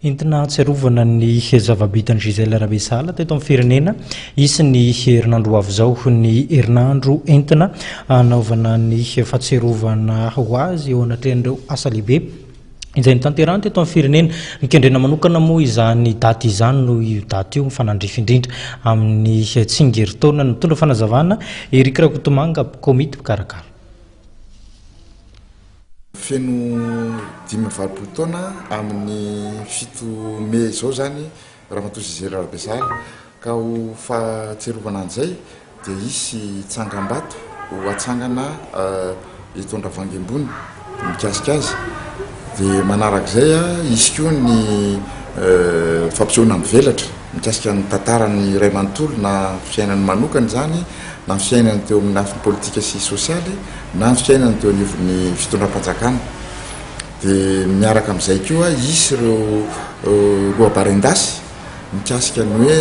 Entina hahatsiarovana ny zava-bitan'i Gisèle Rabesahala teto amin'ny firenena, hisy ny herinandro ho avy izao ny herinandro entina hanaovana ny fahatsiarovana ho azy eo anatrehan'ireo asa lehibe izay notanterahiny teto amin'ny firenena. Nikendrena manokana moa izany daty izany noho io daty io mifanandrify indrindra amin'ny tsingerin-taona. Nitondra fanazavana Eric Rakotomanga, komity mpikarakara. Feno 85 taona amin'ny 7 mey izao izany Ramatoa Gisèle Rabesahala ka ho fahatsiarovana an'izay dia hisy tsangambato ho atsangana eto Andravoahangy Ambony mikasika azy. Dia manarak'izay hisy koa ny fampisehoana mivelatra mikasika ny tantarany iray manontolo na fiainany manokana izany na ny fiainany teo amin'ny lafiny politika sy sosialy na ny fiainany teo anivon'ny fitondram-panjakana. Dia miaraka amin'izay koa hisy ireo lohabarin-dasy mikasika ny hoe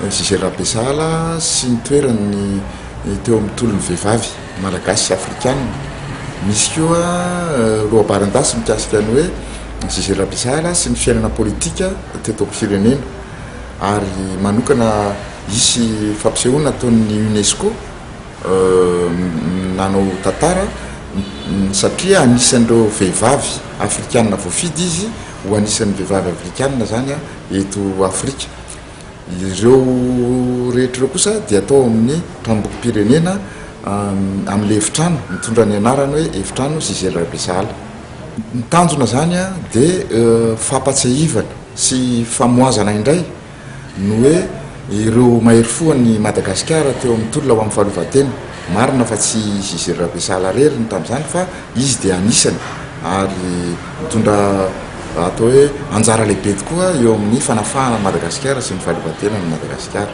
Gisèle Rabesahala sy ny toerany teo amin'ny tolon'ny vehivavy malagasy sy afrikana. Misy koa lohabarin-dasy mikasika ny hoe Gisèle Rabesahala sy ny fiainana politika teto amin'ny firenena. Ary manokana hisy fampisehoana ataon'ny Unesco nanao tantara satria anisan'ireo vehivavy afrikana voafidy izy ho anisan'ny vehivavy afrikana izany eto Afrika. Ireo rehetra ireo kosa dia atao amin'ny tranombokim-pirenena amin'ilay efitrano mitondra ny anarana hoe efitrano Gisèle Rabesahala. Ny tanjona izany dia fampatsiahivana sy famohazana indray ny hoe ireo mahery fo an'i Madagasikara teo amin'ny tolona ho amin'ny fahaleovantena. Marina fa tsy i Gisèle Rabesahala irery no tamin'izany fa izy dia anisany ary nitondra atao hoe anjara lehibe tokoa eo amin'ny fanafahana an'i Madagasikara sy ny fahaleovantenan'i Madagasikara.